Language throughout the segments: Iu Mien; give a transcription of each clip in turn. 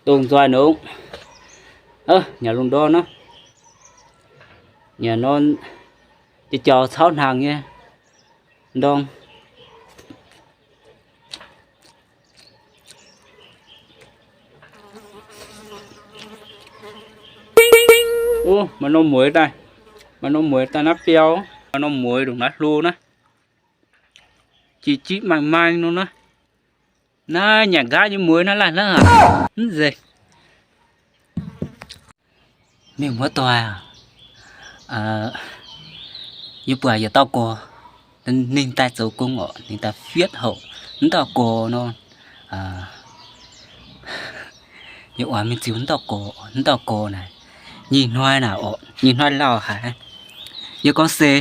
Dongh nzoih nongx, nyanc lungh ndorm nor, nyanc nor, jaux jaux cauv hnaangx nyei ndorm. Maaih norm mueiz daaih, maaih norm mueiz daaih naaiv biauv, maaih norm mueiz ndongc naaiv hlo naaiv, jiqv jiqv maengh maengh nor naaiv. Naaiv nyanc nqaatv nyei mueiz naaiv laih hnangv haic. Mv nzengc. Mienh muoz-doic aac, yie buatc yietc dauh gorx, ninh daaih zoux gong orqc, ninh daaih fietv houc. Mv dauh gorx nor, yie oix mingh ziux mv dauh gorx. Mv dauh gorx naaic, nyei hnoi naaic orqc, nyei hnoi lauh haic. Yie gorngv se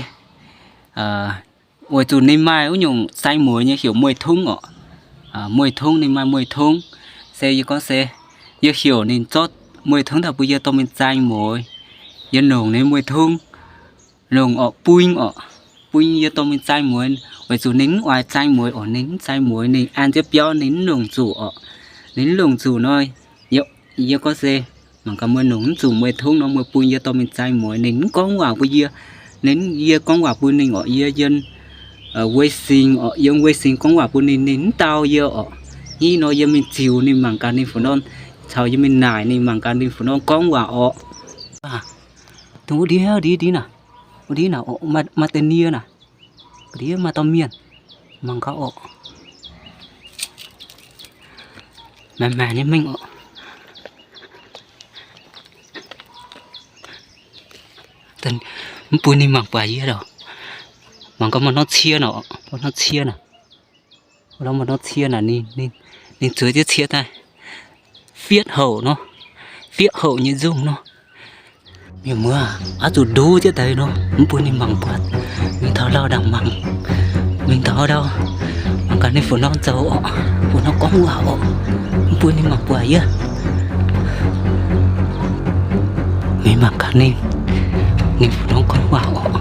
weic zuqc ninh maaih wuov nyungc zaeng mueiz nyei heuc mueiz tungv orqc. Mueiz tungv, ninh maaih mueiz tungv. Se yie gorngv se yie heuc ninh zorqv mueiz tungv daaih bun yie dorh mingh zaeng mueiz. Yie longc ninh mueiz tungv, longc orqc, buing orqc, buing yie dorh mingh zaeng mueiz. Weic zuqc ninh mv oix zaeng mueiz orqc, ninh mv zaeng mueiz, ninh an jienv biauv, ninh mv longc zuqc orqc. Ninh mv longc zuqc nor, yie gorngv se mangc gaax meih longc mv zuqc mueiz tungv nor, meih bun yie dorh mingh zaeng mueiz. Ninh mv gorngv waac bun yie, ninh, yie gorngv waac bun ninh orqc, yie yiem wei singx orqc, yiem wei singx gorngv waac bun ninh, ninh mv dau yie orqc. Hnangv nor yie mingh ziux ninh, mangc gaax ninh fu norm, caux yie mingh naaic ninh, mangc gaax ninh fu norm gorngv waac orqc. Dongh wuov ndiev, ndiev, ndiev naaic, wuov ndiev naaic, maaih deix nie naaic, ndiev maaih dauh mienh, mangc gaax orqc. Maengc maengc nyei mengh orqc. Mv bun ninh mangc buatc yie lorqc. Mangc gaax maaih norm cie naaic, maaih norm cie naaic. Maaih norm cie naaic, ninh zueiz jienv cie daaih. Fietv houc nor, fietv houc nyei nzungh nor. Mienh muoz, oix zuqc nduov jienv deix nor, mv bun ninh mangc buatc. Mingh taux lauh ndaangc mangc, mingh taux ndau, mangc gaax ninh fu norm zoux orqc, fu norm gorngv waac orqc, mv bun ninh mangc buatc yie. Mingh mangc gaax ninh, ninh fu norm gorngv waac orqc.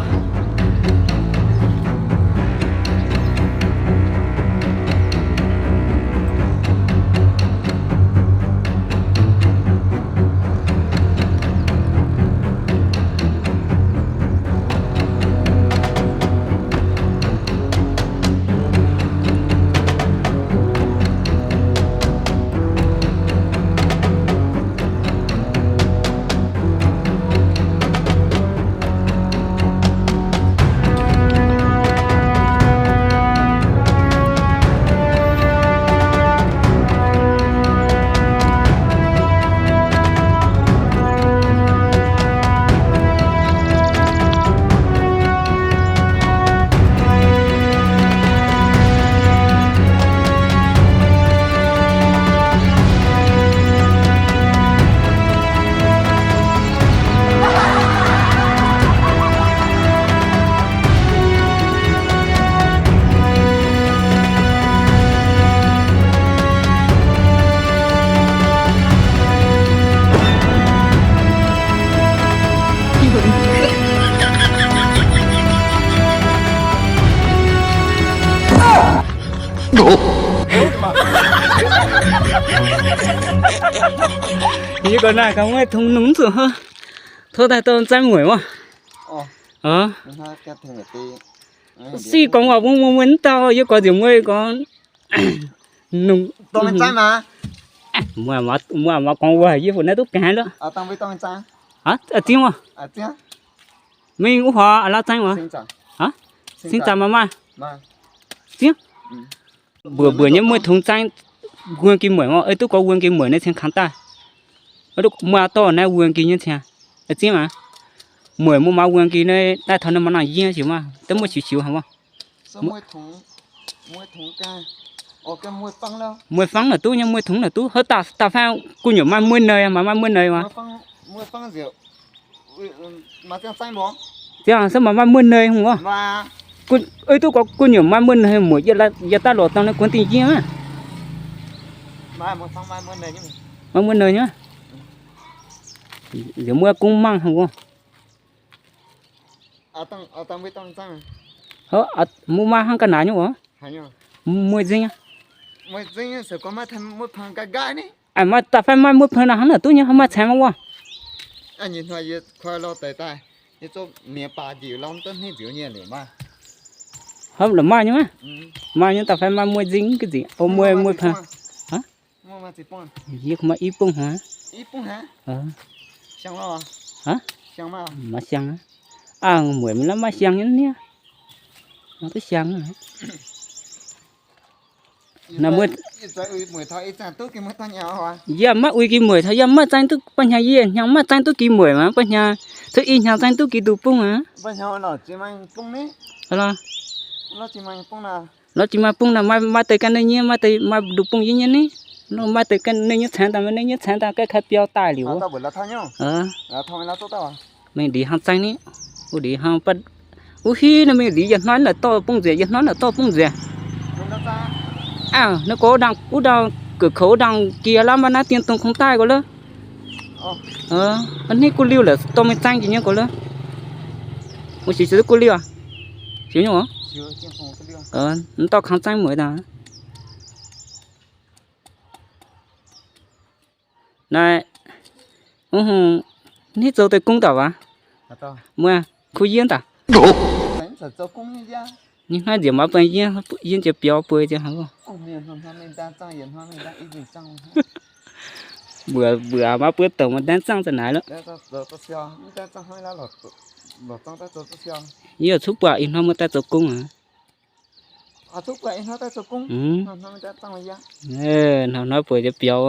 Yie gorngv naaic gaax, mueiz tongx nungx zuqc hov, tov daaih dorh zaeng mueic wuov. Siqv gorngv waac bun mueiz, mueiz mv dau, yie gorngv nziex mueiz gorngv, mueiz maaih gorngv waac yie fu naaiv duqv gaengh lorqc. Zingv wuov, mingh wuov huaax laav zaeng wuov. Sing zaangc maaih maaih. Zingv. Mbuoqc mbuoqc nyei mueiz tongx zaeng wuonh geh mueic, ei duqv gorngv wuonh geh mueic naaiv cingx kangx daaih. Muoz dorh naaiv wuonh geh nyei cingx. Zingv maah. Mueic muoz maaz wuonh geh naaiv daaih taux naaiv maaih nangc yie siouc maah, daaih muoz siouc siouc haic wuov. Mueiz fangv naaic duqv nyei, mueiz tongx naaic duqv, hov da'faanh gu'nyuoz maaih mueiz neix, maaih maaih mueiz neix maah. Ziangh se maaih maaih mueiz neix hungh wuov. Ei duqv gorngv gu'nyuoz maaih mueiz neix muoc, yie daaih lorz dangh naaiv guon dingh yie maah. Maaih mueiz neix nyei. Nziex mueiz gong mangh hungh wuov. Muoz maaih hnangv ga'naaiv nyei oc. Mueiz nzengc. Aa, maaih da'faanh maaih mueiz-peunx naaic hnangv naaic duqv nyei, maaih caengx mv wuov. Hopv la'maaih nyei maah. Maaih nyei da'faanh maaih mueiz nzing ga'nzingc, o mueiz mueiz-peunx. Yie maaih i bung haic. Maaih siang aqv. Aa, mueiz mingh la'maaih siang nyei niaa. Duqv siang. Yie maiv uix gih mueic taux yie maiv zaeng duqv ba'hnyangx, yie hnyangx maiv zaeng duqv gih mueic maah, ba'hnyangx cuotv i hnyangx zaeng duqv gih nduqc bung aqv. Lorz jiex maaih bung naaic, maaih deix ganh ninh nyei, maaih deix maaih nduqc bung yie nyei ni. Maaih deix ganh ninh nyei caengx daaih, maaih ninh nyei caengx daaih, gaeqv kai biau daaih liuz. Mingh ndiev hnangv zaeng ni. Wuov ndiev hnangv, wuov hiuv naaiv mingh ndiev yietc hnoi naaic dorh bung nzueic, yietc hnoi naaic dorh bung nzueic. Aa, naaiv gorx wuov ndaangc, wuov ndaangc ga'koux wuov ndaangc jiex la'maah naaiv dien dongh kungx daaih gorx lov. Hnangv gu'liuh la'dorh mingh zaeng jiex nyei gorx lov. Wuov sic ziouc gu'liuh. Siouc nyei oc. Mv dorh kangx zaeng mueiz daaih. Naaiv, hnangv zoux deix gong daaih waac. Mueiz, kuv yie daaih. Ninh hnoi nziec maaih buo yie, yie njiec biaux bueix jiex haic. Mbuox, mbuox maaih buo douc maaih ndaeng zaangh za'naaiv lov. Yie cuotv buatc ih hnoi muoz daaih zoux gong aqv. Hnoi hnoi bueix jiex biaux.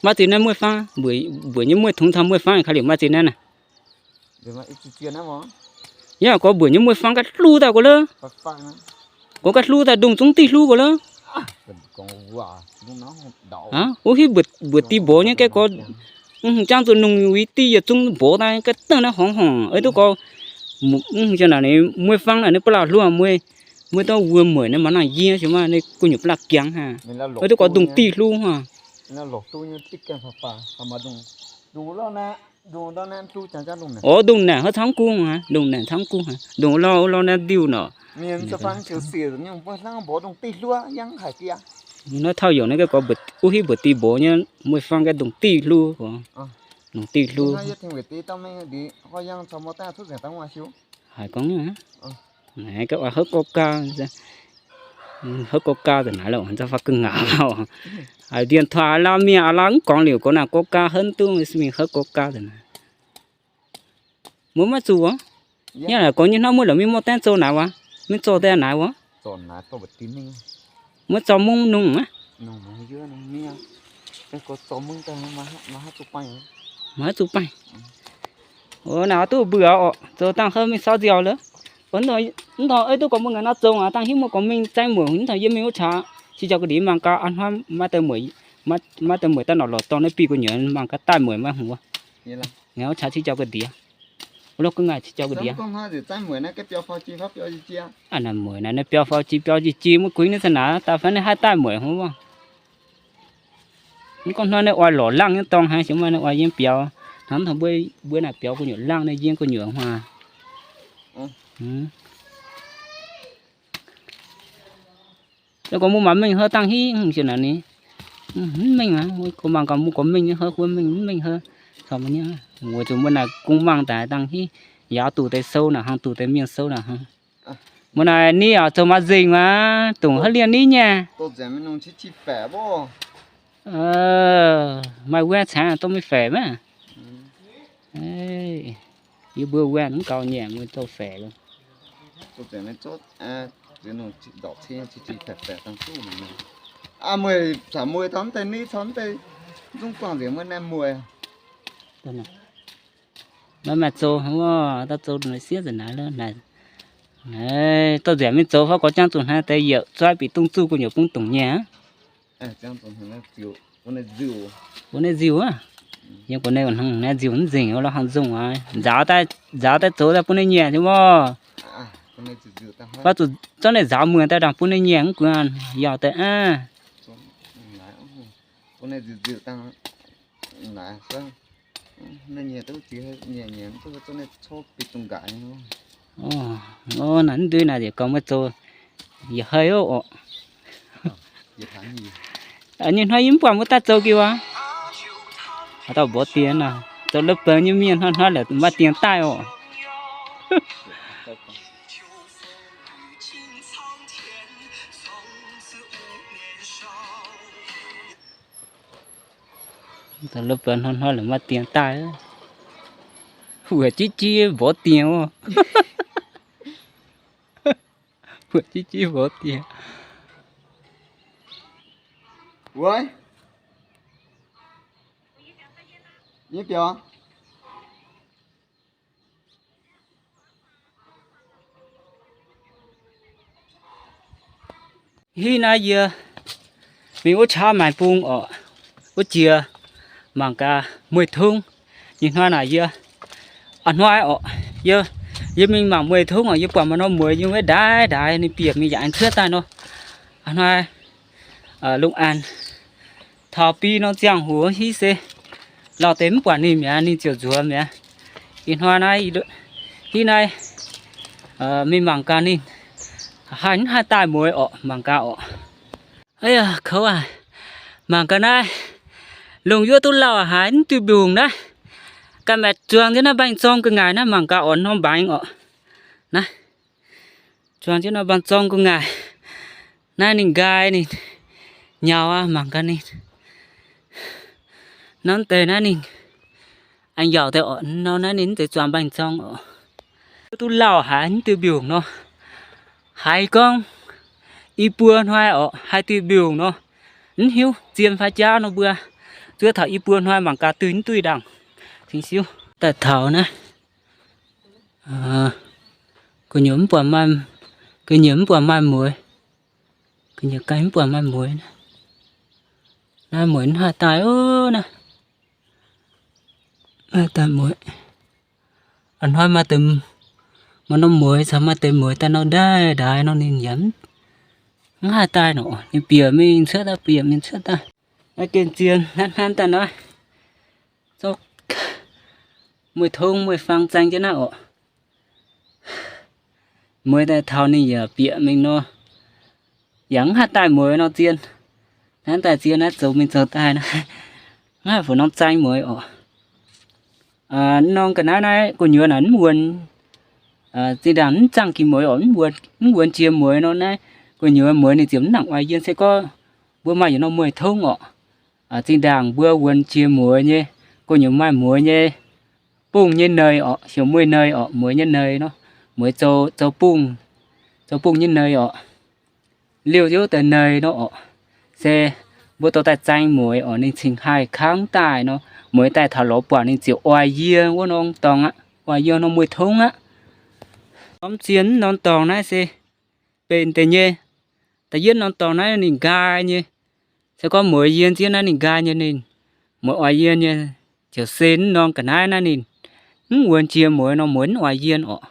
Maaih ziex naaiv mueiz-fangv, mbuox nyei mueiz-tungx caux mueiz-fangv kaaix liuz maaih ziex naaiv naaic. Yie gorx mbuox nyei mueiz-fangv ga'hluv daaih gorx lov. Gorx ga'hluv daaih ndongh zungv diuh hluv gorx lov. Wuov hiuv mbuox diuh mborqv nyei gaeqv gorx, jangv zuqc nungh wuic diuh yietc zungv mborqv daaih ga'dangh naaiv horngz horngc. Ei duqv gorx, mueiz-fangv naaic ninh ba'laqc hluv mueiz, mueiz dorh wuom mueic naaiv mangc nangh yie, maaih ninh gu'nyuoz ba'laqc giangx haic. Ei duqv gorx ndongh diuh hluv haic. Orv, ndongh naaic hnangv camv guv haic, ndongh naaic camv guv haic, ndongh lorh lorh naaiv diuh nor. Naaiv taux yungz naaiv gaeqv gorx wuov hiuv mbuox diuh mborqv nyei mueiz-fangv gaeqv ndongh diuh hluv, ndongh diuh hluv. Haiz gorngv naaiv, heuc gorx-gaa, heuc gorx-gaa za'naaiv lorqc, nzauh fai ga'ngaaz lauh. Haiz ndiev taux aa lau mienh aa lau mv gorngv liuz gorngv naaic gorx-gaa heuc duqv mingh heuc gorx-gaa za'naaiv. Mueiz maiv zuqc wuov. Yie naaic gorngv nyei hnangv mueiz lorqc mingh mauv daengv zoux naaiv wuov, mingh zoux daaih naaiv wuov. Mueiz zorqv mungv nungh aqv. Maaih haaix zuqc baengh. Naaic duqv mbuoqc oc, zoux dangh heuc mingh sau nziaaux lov. Mv nor ei duqv gorngv mbuo ngaanc nor zoux aqv, dangh hiuv muoz gorngv mingh zaeng mueic, mv taux yie mingh wuov qaqv, qiex jauv ga'ndiev mangc gaax aa hnoi maaih deix mueic, maaih deix mueic daaih norqc lorqc dorngh naaiv biei gu'nyuoz mangc gaax daaih mueic maiv hngux wuov. Ngaanc wuov qaqv qiex jauv ga'ndiev. Wuov lorqc gunv ngaanc qiex jauv ga'ndiev. Aa, naaiv mueic naaiv, naaiv biaux faaux jiex biaux jiex jiex maiv guix naaiv za'naaiv daaih fai naaiv haih daaih mueic hngux wuov. Mv gorngv hnoi naaiv oix lorqc langh nyei dorngx haic, se maaih naaiv oix yiem biaux. Hnangv mv taux mbuo, mbuo naaic biaux gu'nyuoz langh naaiv yiem gu'nyuoz hmuangx. Gorngv mbuo mangc mingh heuc dangh hiv sienx naaic ni. Mv mingh aqv, gorngv mangc gaax mbuo gorngv mingh nyei heuc, mbuo mingh mv mingh heuc. Weic zuqc mbuo naaic kungx mangc daaih dangh hiv, yaac duqv deix sou naaic hnangv, duqv deix mienh sou naaic hnangv. Mbuo naaic ni aqv, zoux maaih nzengc aqv, dongh haaix liemh ni nyei. Maaih wuov caangv dongh mingh faeqc maiv? Yie mbuo wuov mv gaux nyanc, mbuo zoux faeqc lo. Maiv maaih zoux, daaih zoux sieqv nzengc naaiv lo. Dorh nzengc mingh zoux fai gorx jangv zuqc hnangv deix yietc zuov bieqc dongh zuqc gu'nyuoz bung dongc nyei aqv. Bun ninh nziux aqv. Yiem gorx ninh hnangv naaiv nziux mv nzengc, lorz hnangv nzungh aqv. Nzaaux daaih, nzaaux daaih zoux daaih bun ninh nyanc nyei woc. Fai zuqc zorqv ninh nzaaux muonc daaih dangh bun ninh nyanc mv guaanh yaac daaih aqv. Naaiv mv ndui naaic yietc gaux maiv zoux, yietc hei oc. Nyei hnoi yie mv buatc mbuo daaih zoux geu aqv. Haaix dauh mborqv diex naaic, zoux lov benx nyei mienh hnoi-hnoi la'maah diex daaih oc. Zoux lov benx hnoi-hnoi la'maah diex daaih. Wuov jiv jiv mborqv diex oc. Wuov jiv jiv mborqv diex. Wuov, nyei biaux. Hiuv naaiv yie mingh wuov qaqv maaic bung oc, wuov jiex mangc gaax mueiz tongv. Nyei hnoi naaic yie, a'hnoi oc, yie, yie mingh mangc mueiz tongv oc, yie buatc maaih norm mueiz yiem wuov ndaix ndaix ninh bieqc mingh yaac aengx cuotv daaih nor. A'hnoi lungh aanx taux biei norm ziangh hoc hiuv se lauh deix mv buatc ninh mi'aqv, ninh ziouc nzuonx mi'aqv. Ih hnoi naaiv, hiuv naaiv mingh mangc gaax ninh haih mv haih daaih mueiz orqc, mangc gaax orqc. Aa, kouv aqv. Mangc gaax naaiv, lungh yuoqv duqv lauh haic, mv duih mbiungc naaiv. Ganh maeqc zuangx jienv naaiv mbaengx-zorng gu'nguaaic naaiv, mangc gaax orqc, norm mbaengx orqc. Naaiv, zuangx jienv norm mbaengx-zorng gu'nguaaic. Naaiv ninh nqaai ninh nyaux aqv, mangc gaax ninh. Norm deix naaiv ninh aengx yaauc deix orqc, norm naaiv ninh mv zeiz zuangx mbaengx-zorng orqc. Duqv lauh haic, mv duih mbiungc nor. Haiz gorngv i buo hnoi orqc haih duih mbiungc nor, mv hiuv zien fai jauv nor mbuo zuov taux i buo hnoi mangc gaax duih mv duih ndaangc. Cingx siouv daaih taux naaiv, gu'nyuoz mv buatc maaih, gu'nyuoz mv buatc maaih mueiz. Gu'nyuoz ganh mv buatc maaih mueiz naaiv. Naaiv mueiz mv haih daaih ov naaiv. Mv haih daaih mueiz. A'hnoi maaih deix, maaih norm mueiz caux maaih deix mueiz daaih nor ndaix ndaix nor ninh yaac mv haih daaih nor, ninh bieqc mingh cuotv daaih, bieqc mingh cuotv daaih. Naaiv gengh zien hnangv hnangv daaih naaiv. Mueiz tongv mueiz-fang zaeng jienv naaiv orqc. Mueiz daaih taux ninh yaac bieqc mingh nor, yaac mv haih daaih mueiz nor zien. Hnangv daaih zien naaiv zoux mingh zoux daaih naaiv, mv haih fu'nor zaeng mueiz orqc. Norm ga'naaiv naaiv gu'nyuoz naaic mv wuonx, zinh ndaangc mv zaangh ginx mueiz orqc, mv wuonx jiex mueiz nor naaiv gu'nyuoz mueiz ninh ziouc mv nangc oix yien. Se gorngv mbuo maaih yietc norm mueiz tongv orqc, zinh ndaangc mbuo wuonx jiex mueiz nyei, gu'nyuoz maaih mueiz nyei bungh nyei neix orqc, heuc mueiz neix orqc, mueiz nyei neix nor, mueiz zoux, zoux bungh, zoux bungh nyei neix orqc. Liouh ziouv deix neix nor orqc, se mbuo dorh daaih zaeng mueiz orqc, ninh cingx haih kangv daaih nor, mueiz daaih taux lorz buatc ninh ziouc oix yie wuov norm dorngx aqv, oix yie norm mueiz tongv aqv. Norm zien norm dorngx naaiv se benx deix nyei. Da'yietv norm dorngx naaiv ninh nqaai nyei. Se gorngv mueiz yie nziev naaiv ninh nqaai nyei, ninh mueiz oix yie nyei. Ziouc se norm ga'naaiv naaiv ninh mv wuonx jiex mueiz nor, mueiz mv oix yie orqc.